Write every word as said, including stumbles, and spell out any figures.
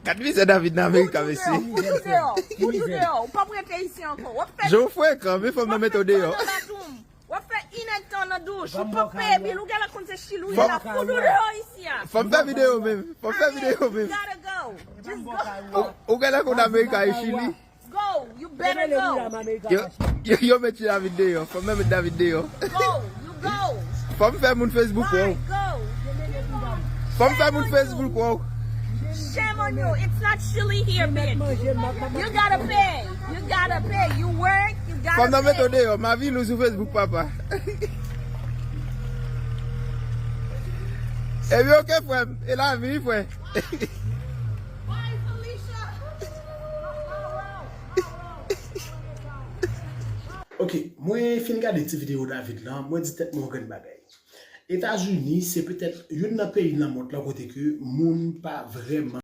Gad mizè David nan Amerika, mesye. Fout ou deyò, fout ou deyò. Ou p ap rete isi ankò. W ap fè Jan w frekan, men fanm nan mete w deyò. W ap fè inèdtan nan douch. Ou p ap peye bil. Ou genlè konn se Chili w ye la. Fout ou deyò isi a. Fanm fè videyo menm. Fanm fè videyo menm. You gotta go. Just go. Ou genlè konn Amerika e Chili. Go. You better go. Yo, yo, yo met David deyò. Fanm nan met David deyò. Go. You go. Fanm fè moun Facebook wè w. Go. Fanm fè moun Facebook wè w. Shame on you. It's not Chili here, bitch. You gotta pay. You gotta pay. You work. You gotta Fanm nan met w pay. Deyò. Mavi Lou sou Facebook, papa. Ebi, oke, frè m. E lavi, frè. Ok, mwen fin gade ti videyo David lan, mwen di tèt mwen yon grenn bagay. Etazini se petèt youn nan peyi nan mond lan kote ke moun pa vrèman